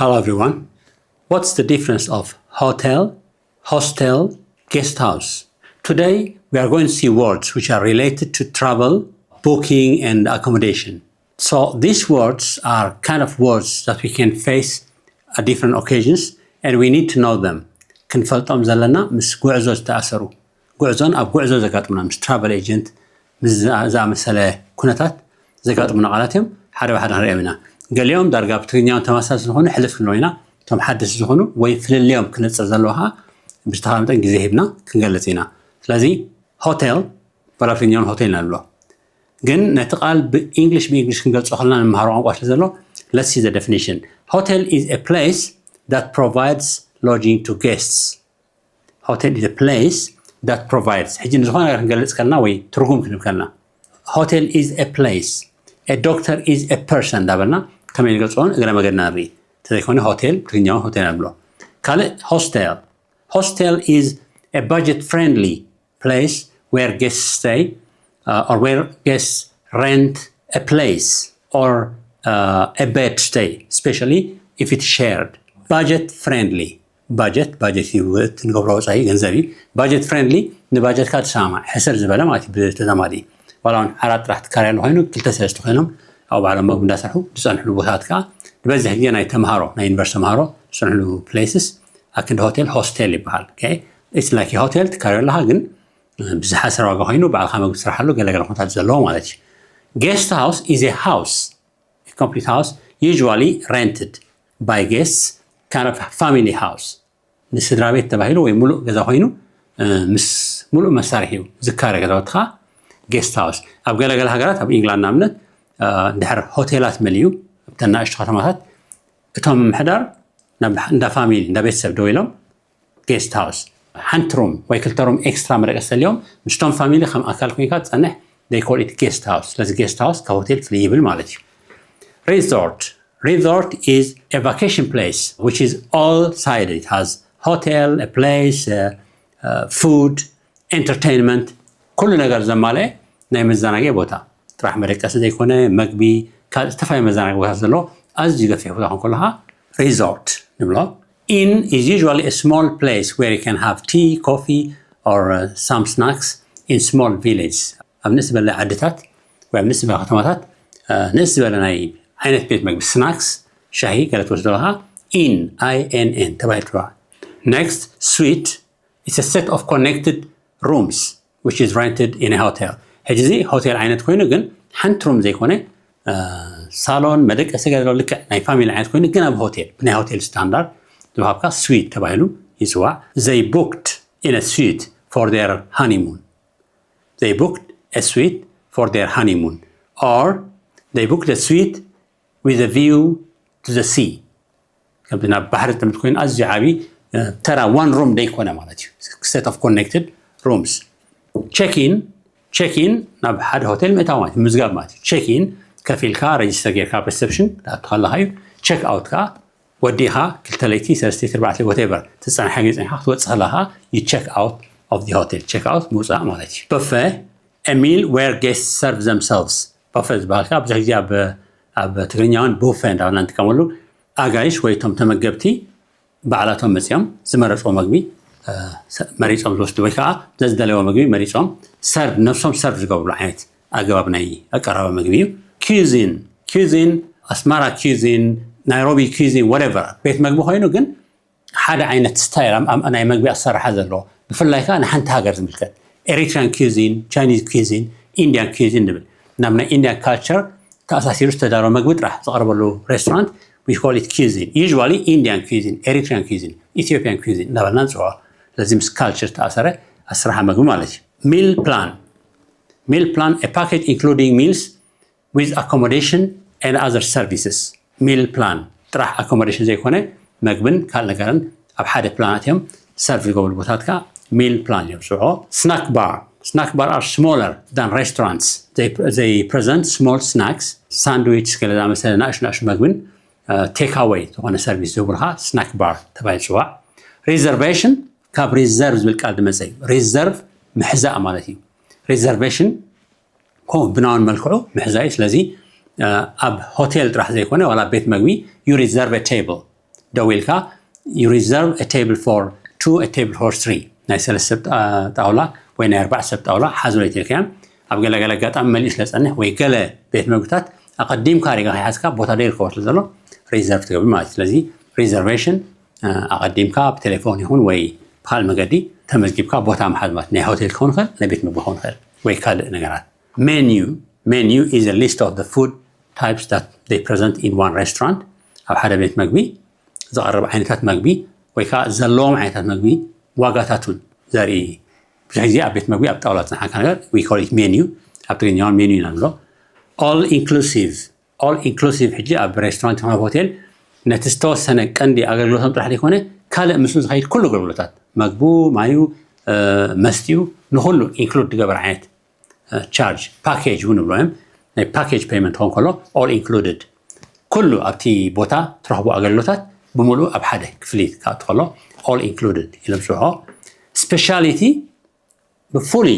Hello everyone. What's the difference of hotel, hostel, guest house? Today we are going to see words which are related to travel, booking, and accommodation. So these words are kind of words that we can face at different occasions, and we need to know them. ክንፈልጦም ዘለና ምስ ጉዕዞ ዝተኣሰሩ፣ ጉዕዞን ኣብ ጉዕዞ ዘጋጥሙና፣ ምስ travel agent፣ ምስ ዝኣመሰለ ኩነታት ዘጋጥሙና ቃላት እዮም። ሓደ ብሓደ ክንሪኦም ኢና። ገሊኦም ዳርጋ ብትግርኛውን ተመሳሳሊ ዝኾኑ ሕልፍ ክንብሎ ኢና። እቶም ሓደስቲ ዝኾኑ ወይ ፍልልዮም ክነፅር ዘለዎ ከዓ ብዝተኻለ መጠን ግዜ ሂብና ክንገልፅ ኢና። ስለዚ ሆቴል፣ ባላፍኛውን ሆቴል ንብሎ። ግን ነቲ ቃል ብእንግሊሽ ብእንግሊሽ ክንገልጾ ከለና ንምሃሮ ቋንቋ ስለ ዘሎ፣ let's see the definition. Hotel is a place that provides lodging to guests. Hotel is a place that provides. ሕጂ ንዝኾነ ነገር ክንገልጽ ከለና ወይ ትርጉም ክንብ ከለና፣ hotel is a place, a doctor is a person እንዳበልና ከመይ ንገልጾን እግረ መገድና ንርኢ። እንተዘይኮነ ሆቴል ብትግርኛውን ሆቴል ንብሎ። ካልእ ሆስቴል። Hostel is a budget friendly place where guests stay, uh, or where guests rent a place or uh, a bed stay, especially if it's shared. Budget friendly. Budget፣ budget እዩ፣ እቲ ንገብሮ ወፃኢ ገንዘብ እዩ። Budget friendly ንባጀትካ ተሰማማዕ፣ ሕስር ዝበለ ማለት እዩ ብተዛማዲ። ዋላ እውን ዓራት ጥራሕ ትካረየሉ ኮይኑ፣ ክልተ ሰለስተ ኮይኖም ኣብ ባዕሎም መግቢ እንዳሰርሑ ዝፀንሕሉ ቦታታት ከዓ ንበዝሕ ግዜ ናይ ተምሃሮ፣ ናይ ዩኒቨርሲቲ ተምሃሮ ዝፀንሕሉ places ኣክንዲ ሆቴል ሆስቴል ይበሃል። Okay? It's like ሆቴል ትካረዮ ኣለካ፣ ግን ብዝሓሰረ ዋጋ ኮይኑ ባዕልካ መግቢ ትስርሓሉ ገለገለ ኩነታት ዘለዎ ማለት እዩ። Guest house is a house, a complete house, usually rented by guests, kind of family house. ንስድራ ቤት ተባሂሉ ወይ ሙሉእ ገዛ ኮይኑ ምስ ሙሉእ መሳርሒኡ ዝካረ ገዛውቲ ከዓ guest house። ኣብ ገለገለ ሃገራት፣ ኣብ ኢንግላንድ ንኣብነት፣ እንድሕር ሆቴላት መሊኡ ኣብተን ናእሽቱ ከተማታት፣ እቶም ምሕዳር ናብ እንዳ ፋሚሊ፣ እንዳ ቤተሰብ ደው ኢሎም guest house ሓንቲ ሩም ወይ ክልተ ሩም ኤክስትራ መደቀሲ ተልዮም ምስቶም ፋሚሊ ከም ኣካል ኮይንካ ትጸንሕ፣ they call it guest house። ስለዚ guest house ካብ ሆቴል ፍልይ ይብል ማለት እዩ። Resort. Resort is a vacation place which is all sided. It has hotel, a place, uh, uh, food, entertainment፣ ኩሉ ነገር ዘማልአ ናይ መዘናግዒ ቦታ፣ ጥራሕ መደቀሲ ዘይኮነ፣ መግቢ፣ ካልእ ዝተፈላለዩ መዘናግዒ ቦታ ዘለዎ ኣዝዩ ገፊሕ ቦታ ክኸውን ከለኻ resort ንብሎ። Inn is usually a small place where you can have tea, coffee, or uh, some snacks in small village. ኣብ ንእስ ዝበለ ዓድታት ወይ ኣብ ንእስ ዝበለ ከተማታት ንእስ ዝበለ ናይ ዓይነት ቤት መግቢ፣ ስናክስ፣ ሻሂ ገለ ትወስዶ ኣለኻ፣ inn፣ I N N ተባሂሉ ትፅዋዕ። Next, suite. It's a set of connected rooms which is rented in a hotel. ሕጂ እዚ ሆቴል ዓይነት ኮይኑ ግን ሓንቲ ሩም ዘይኮነ ሳሎን፣ መደቀሲ ገለ ልክዕ ናይ ፋሚሊ ዓይነት ኮይኑ ግን ኣብ ሆቴል፣ ብናይ ሆቴል ስታንዳርድ ዝወሃብካ ስዊት ተባሂሉ ይፅዋዕ። They booked in a suite for their honeymoon. They booked a suite for their honeymoon. Or they booked a suite with a view to the sea. ከምቲ ናብ ባሕሪ ጥምት ኮይኑ ኣዝዩ ዓብዪ ተራ one room ዘይኮነ ማለት እዩ። Set of connected rooms. Check in. Check in ናብ ሓደ ሆቴል ምእታው ማለት እዩ፣ ምዝጋብ ማለት እዩ። Check in ከፊልካ ረጅስተር ጌርካ ኣብ ሪሰፕሽን ትኣቱ ከለኻ እዩ። Check out ከዓ ወዲኻ ክልተ ለይቲ፣ ሰለስተ፣ ኣርባዕተ፣ whatever፣ ትፀንሐ ግዜ ፀኒሕካ ክትወፅእ ከለኻ you check out of the hotel. Check out ምውፃእ ማለት እዩ። Buffet, a meal where guests serve themselves. Buffet ዝበሃል ከዓ ብዙሕ ግዜ ኣብ ትግርኛ እውን ቡፌ እንዳበልና ንጥቀመሉ። ኣጋይሽ ወይ እቶም ተመገብቲ ባዕላቶም መፂኦም ዝመረፅዎ መግቢ መሪፆም ዝወስዱ ወይ ከዓ ዘዝደለይዎ መግቢ መሪፆም ሰርቭ፣ ነብሶም ሰርቭ ዝገብርሉ ዓይነት ኣገባብ ናይ ኣቀራርባ መግቢ እዩ። Cuisine. Cuisine፣ ኣስማራ cuisine፣ ናይሮቢ cuisine፣ whatever፣ ቤት መግቢ ኮይኑ ግን ሓደ ዓይነት ስታይል ናይ መግቢ ኣሰራርሓ ዘለዎ፣ ብፍላይ ከዓ ንሓንቲ ሃገር ዝምልከት፣ Eritrean cuisine፣ Chinese cuisine፣ Indian cuisine ንብል። ናብ ናይ ኢንዲያን ካልቸር ተኣሳሲሩ ዝተዳለወ መግቢ ጥራሕ ዝቐርበሉ ሬስቶራንት we call it cuisine. Usually Indian cuisine, Eritrean cuisine, Ethiopian cuisine እናበልና ንፅውዖ። ስለዚ ምስ ካልቸር ዝተኣሰረ ኣሰራርሓ መግቢ ማለት እዩ። Meal plan. Meal plan, a package including meals with accommodation and other services. Meal plan ጥራሕ ኣኮሞዴሽን ዘይኮነ መግብን ካልእ ነገርን ኣብ ሓደ ፕላን ኣትዮም ሰርቭ ዝገብሩ ቦታት ከዓ ሚል ፕላን እዮም ዝፅውዖ። Snack bar. Snack bar are smaller than restaurants. They, they present small snacks, sandwich፣ ገለ ዝኣመሰለ ናእሹ ናእሹ መግብን ቴክ ኣወይ ዝኾነ ሰርቪስ ዝህቡልካ ስናክ ባር ተባሂሉ ይፅዋዕ። Reservation ካብ ሪዘርቭ ዝብል ቃል ዝመፀ እዩ። ሪዘርቭ ምሕዛእ ማለት እዩ። ሪዘርቬሽን ከምኡ ብናውን መልክዑ ምሕዛእ እዩ። ስለዚ ኣብ ሆቴል ጥራሕ ዘይኮነ ዋላ ቤት መግቢ you reserve a table። ደው ኢልካ you reserve a table for two, a table for three፣ ናይ ሰለስተ ሰብ ጣ- ጣውላ ወይ ናይ ኣርባዕተ ሰብ ጣውላ ሓዙ ኢልካዮም። ኣብ ገለገለ ኣጋጣሚ መሊኡ ስለ ዝፀንሕ ወይ ገለ ቤት መግብታት ኣቐዲምካ ሪጋ ከይሓዝካ ቦታ ደይርከቦ ስለ ዘሎ ሪዘርቭ ትገብር ማለት እዩ። ስለዚ ሪዘርቬሽን ኣቐዲምካ ብቴሌፎን ይኹን ወይ ብካልእ መገዲ ተመዝጊብካ ቦታ ምሓዝ ማለት ናይ ሆቴል ክኸውን ይኽእል፣ ናይ ቤት ምግቢ ክኸውን ይኽእል ወይ ካልእ ነገራት። Menu, menu is a list of the food types that they present in one restaurant። ኣብ ሓደ ቤት መግቢ ዝቐርብ ዓይነታት መግቢ ወይ ከዓ ዘለዎም ዓይነታት መግቢ ዋጋታቱን ዘርኢ ብዙሕ ግዜ ኣብ ቤት መግቢ ኣብ ጣውላ ዝፀናሓካ ነገር we call it menu፣ ኣብ ትግርኛ እውን ሜኑ ኢና ንብሎ። All inclusive፣ all inclusive ሕጂ ኣብ ሬስቶራንት ይኹን ኣብ ሆቴል ነቲ ዝተወሰነ ቀንዲ ኣገልግሎቶም ጥራሕ ዘይኮነ ካልእ ምስኡ ዝኸይድ ኩሉ ኣገልግሎታት መግቡ፣ ማዩ፣ መስትዩ ንኩሉ ኢንክሉድ ዝገበር ዓይነት ቻርጅ ፓኬጅ እውን ንብሎ እዮም። ናይ ፓኬጅ ፔይመንት ክኸውን ከሎ all included ኩሉ ኣብቲ ቦታ ትረኽቦ ኣገልግሎታት ብምሉእ ኣብ ሓደ ክፍሊት ክኣቱ ከሎ all included ኢሎም ዝፅውዖ። ስፔሻሊቲ ብፍሉይ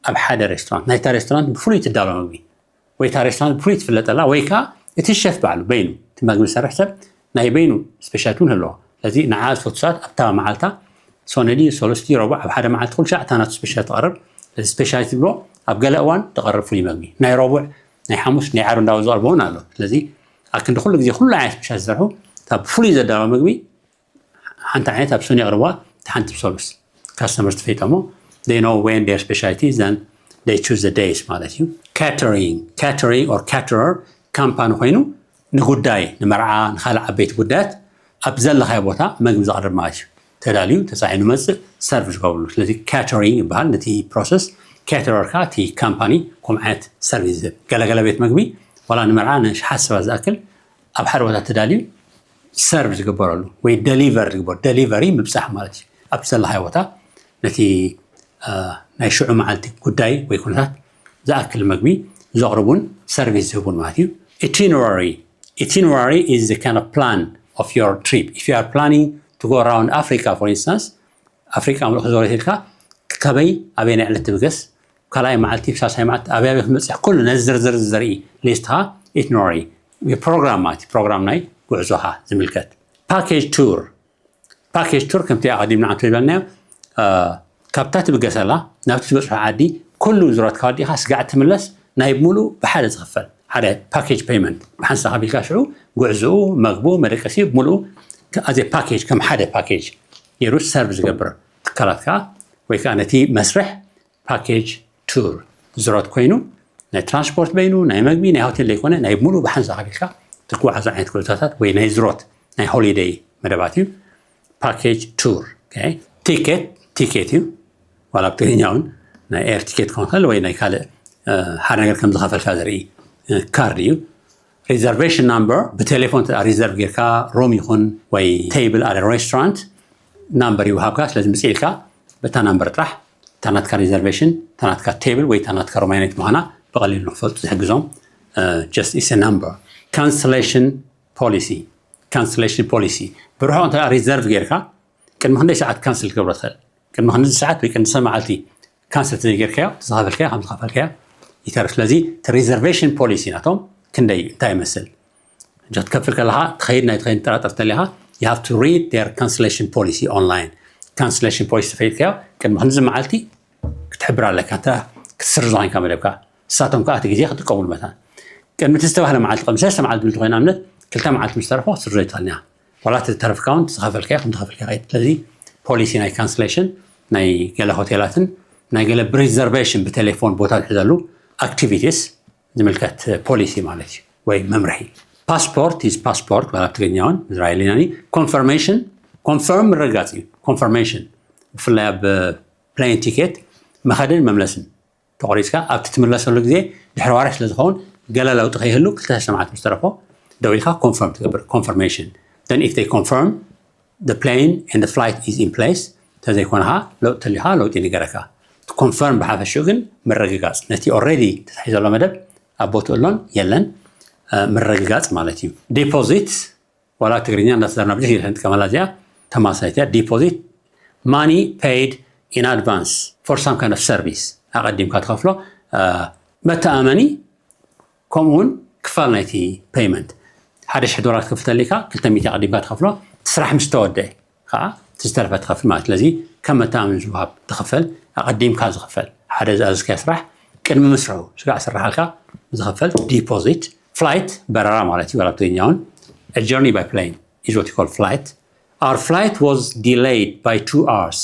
ኣብ ሓደ ሬስቶራንት ናይታ ሬስቶራንት ብፍሉይ ትዳሎ ምግቢ ወይ እታ ሬስቶራንት ብፍሉይ ትፍለጠላ ወይ ከዓ እቲ ሸፍ ባዕሉ በይኑ እቲ መግቢ ዝሰርሕ ሰብ ናይ በይኑ ስፔሻሊቲ እውን ኣለዎ። ስለዚ ንዓ ዝፈቱ ሰባት ኣብታ መዓልታ ሶነዲ ሰለስቲ ረቡዕ ኣብ ሓደ መዓልቲ ኩሉ ሻዕ እታ ናቱ ስፔሻሊቲ ትቐርብ። እዚ ስፔሻሊቲ ትብሎ ኣብ ገለ እዋን ትቐርብ ፍሉይ መግቢ ናይ ረቡዕ ናይ ሓሙስ ናይ ዓርቢ እንዳበሉ ዝቐርቦ እውን ኣሎ። ስለዚ ኣብ ክንዲ ኩሉ ግዜ ኩሉ ዓይነት ስፔሻሊቲ ዝሰርሑ እታ ብፍሉይ ዘዳለወ መግቢ ሓንቲ ዓይነት ኣብ ሶኒ የቕርብዋ፣ እቲ ሓንቲ ብሰሉስ ካስተመርስ ተፈይጦሞ they know when their specialties and they choose the days ማለት እዩ። Catering, catering or caterer ካምፓኒ ኮይኑ ንጉዳይ ንመርዓ ንካልእ ዓበይቲ ጉዳያት ኣብ ዘለኻዮ ቦታ መግቢ ዘቕርብ ማለት እዩ። ተዳልዩ ተፃዒኑ መፅእ ሰርቭ ዝገብርሉ። ስለዚ ካተሪንግ ይበሃል ነቲ ፕሮሰስ። ካተረር ከዓ እቲ ካምፓኒ ከምኡ ዓይነት ሰርቪስ ዝህብ። ገለገለ ቤት መግቢ ዋላ ንመርዓ ንሽሓት ሰባት ዝኣክል ኣብ ሓደ ቦታ ተዳልዩ ሰርቭ ዝግበረሉ ወይ ደሊቨር ዝግበር ደሊቨሪ ምብፃሕ ማለት እዩ። ኣብቲ ዘለኻዮ ቦታ ነቲ ናይ ሽዑ መዓልቲ ጉዳይ ወይ ኩነታት ዝኣክል መግቢ ዘቕርቡን ሰርቪስ ዝህቡን ማለት እዩ። Itinerary, itinerary is the kind of plan of your trip. If you are planning to go around Africa, for instance, ኣፍሪቃ ምልእክ ዞር ኢልካ ከበይ ኣበይ ናይ ዕለት ትብገስ ካልኣይ መዓልቲ ሳሳይ መዓልቲ ኣበይ ኣበይ ክትመፅሕ ኩሉ ነዚ ዝርዝር ዘርኢ ሊስትኻ ኢትኖሪ ፕሮግራም ማለት ፕሮግራም ናይ ጉዕዞኻ ዝምልከት። ፓኬጅ ቱር፣ ፓኬጅ ቱር ከምቲ ኣቐዲምና ኣንቶ ይበልናዮ ካብታ ትብገሰላ ናብቲ ትበፅሖ ዓዲ ኩሉ ዙራት ካወዲኻ ስጋዕ ትምለስ ናይ ሙሉ ብሓደ ዝኽፈል ሓደ ፓኬጅ ፔይመንት ብሓንሳ ከቢልካ ሽዑ ጉዕዝኡ መግቡ መደቀሲ ሙሉ ኣዘ ፓኬጅ ከም ሓደ ፓኬጅ ገይሩ ሰርቭ ዝገብር ትካላት ከዓ ወይ ከዓ ነቲ መስርሕ ፓኬጅ ቱር ዝሮት ኮይኑ ናይ ትራንስፖርት በይኑ ናይ መግቢ ናይ ሆቴል ዘይኮነ ናይ ሙሉ ብሓንሳ ከቢልካ ትጓዓዞ ዓይነት ጉዕዞታት ወይ ናይ ዝሮት ናይ ሆሊደይ መደባት እዩ። ፓኬጅ ቱር ቲኬት ቲኬት እዩ ዋላ ብትግርኛ እውን ናይ ኤር ቲኬት ክኾን ከል ወይ ናይ ካልእ ሓደ ነገር ከም ዝኸፈልካ ዘርኢ ካርድ እዩ። ሪዘርቬሽን ናምበር ብቴሌፎን ሪዘርቭ ጌርካ ሩም ይኹን ወይ ቴብል ኣደ ሬስቶራንት ናምበር ይውሃብካ። ስለዚ ምፅእ ኢልካ በታ ናምበር ጥራሕ እታ ናትካ ሪዘርቬሽን እታ ናትካ ቴብል ወይ እታ ናትካ ሩም ኣይነት ምዃና ብቐሊሉ ንክፈልጡ ዝሕግዞም just is number። Cancellation policy፣ cancellation policy ብርሑ እንተ ሪዘርቭ ጌርካ ቅድሚ ክንደይ ሰዓት ካንስል ክገብሮ ትኽእል? ቅድሚ ክንዲ ሰዓት ወይ ቅድሚ ሰብ መዓልቲ ካንስል ተዘይጌርካዮ ተዝኸፈልካዮ ከም ዝኸፈልካዮ ይተርፍ። ስለዚ እቲ ሪዘርቬሽን ፖሊሲ ናቶም ክንደይ እዩ እንታይ ይመስል? ሕጂ ክትከፍል ከለኻ ትኸይድ ናይ ትኸይድ ጠራጠር ተሊኻ you have to read their cancellation policy online። Cancellation policy ተፈይጥካዮ ቅድሚ ክንዚ መዓልቲ ክትሕብር ኣለካ እንተ ክትስርዞ ኮይንካ መደብካ ንሳቶም ከዓ እቲ ግዜ ክጥቀሙሉ መታን ቅድሚ እቲ ዝተባህለ መዓልቲ ቅድሚ ሰለስተ መዓልቲ ዝብል ተኮይኑ ኣብነት ክልተ መዓልቲ ምስ ተረፎ ክትስርዞ ይትኽእል ኢና። ዋላ እቲ ዝተረፍካ እውን ዝኸፈልካዮ ከም ዝኸፈልካ ይኸይድ። ስለዚ ፖሊሲ ናይ ካንስሌሽን ናይ ገለ ሆቴላትን ናይ ገለ ብሪዘርቬሽን ብቴሌፎን ቦታ ዝሕዘሉ ኣክቲቪቲስ ዝምልከት ፖሊሲ ማለት እዩ ወይ መምርሒ። ፓስፖርት is ፓስፖርት ባላ ትግርኛ እውን ምዝራይ ሊናኒ ኮንፈርሜሽን ኮንፈርም ምረጋፅ እዩ። ኮንፈርሜሽን ብፍላይ ኣብ ፕሌን ቲኬት መኸድን መምለስን ተቆሪፅካ ኣብቲ ትምለሰሉ ግዜ ድሕሪ ዋርሕ ስለ ዝኸውን ገለ ለውጢ ከይህሉ ክልተ ሰማዕት ምስ ተረፎ ደው ኢልካ ኮንፈርም ትገብር ኮንፈርሜሽን። Then if they confirm the plane and the flight is in place ተዘይኮንካ ለውጢ ተልካ ለውጢ ንገረካ። ኮንፈርም ብሓፈሽኡ ግን ምርግጋፅ ነቲ ኦልሬዲ ተታሒ ዘሎ መደብ ኣብ ቦትኡ ኣሎን የለን ምርግጋፅ ማለት እዩ። ዲፖዚት ዋላ ትግርኛ እንዳተዛርና ብዙሕ ግዜ ንጥቀመላ እዚኣ ተማሳይት እያ። Deposit money paid in advance for some kind of service ኣቐዲምካ ትኸፍሎ መተኣመኒ ከምኡ እውን ክፋል ናይቲ ፔይመንት ሓደ ሽሕ ዶላር ትከፍል ተሊካ ክልተ ሚእቲ ኣቐዲምካ ትኸፍሎ እቲ ስራሕ ምስ ተወደአ ከዓ እቲ ዝተረፈ ትኸፍል ማለት። ስለዚ ከም መተኣማመኒ ዝወሃብ ዝኽፈል፣ ኣቐዲምካ ዝኽፈል፣ ሓደ ዝኣዘዝካዮ ስራሕ ቅድሚ ምስርሑ ስጋዕ ስራሓልካ ዝኽፈል ዲፖዚት። ፍላይት በረራ ማለት እዩ። ዋላ ብትግርኛ እውን a journey by plane is what you call flight. Our flight was delayed by two hours.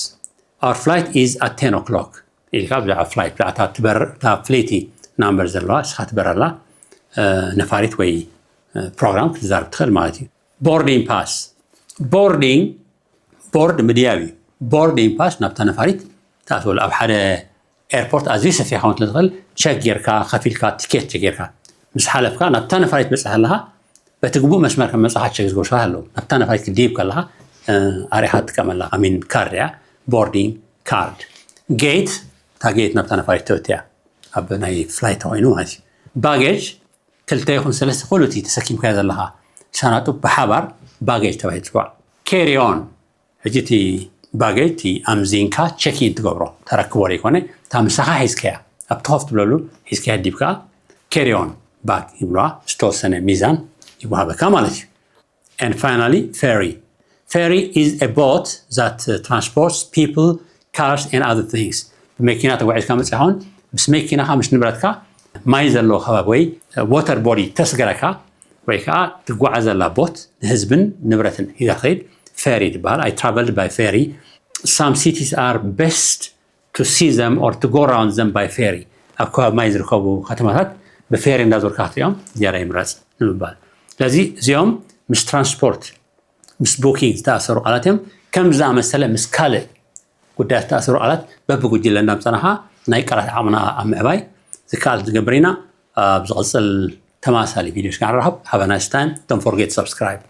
Our flight is at ten o'clock ኢልካ ብዛዕባ ፍላይት፣ ብዛዕባ እታ ትበር-፣ እታ ፍሊቲ ናምበር ዘለዋ ንስኻ ትበረላ ነፋሪት ወይ ፕሮግራም ክትዛረብ ትኽእል ማለት እዩ። ቦርዲንግ ፓስ፣ ቦርዲንግ፣ ቦርድ ምድያብ እዩ። ቦርዲንግ ፓስ ናብታ ነፋሪት ትኣትወሉ። ኣብ ሓደ ኤርፖርት ኣዝዩ ሰፊሕ ክኸውን ስለ ዝኽእል ቸክ ጌርካ ከፊልካ ቲኬት ቸክ ጌርካ ምስ ሓለፍካ ናብታ ነፋሪት በፅሕ ኣለኻ። በቲ ግቡእ መስመር ከም መፅኻ ቸክ ዝገብሩ ሰባት ኣለዉ። ናብታ ነፋሪት ክትድይብ ከለኻ ኣሪኻ ትጥቀመላ ሚን ካርድ እያ። ቦርዲንግ ካርድ። ጌት፣ እታ ጌት ናብታ ነፋሪት ተወትያ ኣብ ናይ ፍላይት ተኮይኑ ማለት እዩ። ባጌጅ፣ ክልተ ይኹን ሰለስተ ኩሉ እቲ ተሰኪምካዮ ዘለኻ ሻናጡ ብሓባር ባጌጅ ተባሂሉ ይፅዋዕ። ኬሪ ኦን፣ ሕጂ እቲ ባጌጅ እቲ ኣምዚንካ ቸኪን ትገብሮ ተረክቦ ዘይኮነ እታ ምሳኻ ሒዝካያ ኣብቲ ኮፍ ትብለሉ ሒዝካያ ዲብካ ኬሪ ኦን ባግ ይብለዋ። ዝተወሰነ ሚዛን ይወሃበካ ማለት እዩ። And finally, ferry. Ferry is a boat that uh, transports people, cars and other things. ብመኪና ተጓዒዝካ መፅኻ እውን ምስ መኪናኻ ምስ ንብረትካ ማይ ዘለዎ ከባቢ ወይ ወተር ቦዲ ተስገረካ ወይ ከዓ ትጓዓዘላ ቦት ንህዝብን ንብረትን ሒዛ ትኸይድ፣ ፌሪ ትበሃል። I traveled by ferry. Some cities are best to see them or to go around them by ferry. ኣብ ከባቢ ማይ ዝርከቡ ከተማታት ብፌሪ እንዳዞርካ ክትሪኦም ዝያዳ ይምረፅ ንምባል። ስለዚ እዚኦም ምስ ትራንስፖርት ምስ ቡኪንግ ዝተኣሰሩ ቃላት እዮም። ከም ዝኣመሰለ ምስ ካልእ ጉዳያት ዝተኣሰሩ ቃላት በብጉጅለ እንዳምፀናኻ ናይ ቃላት ዓቕምና ኣብ ምዕባይ ዝከኣል ዝገብር ኢና። ኣብ ዝቕፅል ተመሳሳሊ ቪድዮ እስካዕ ንራኸብ። Have a nice time. Don't forget to subscribe.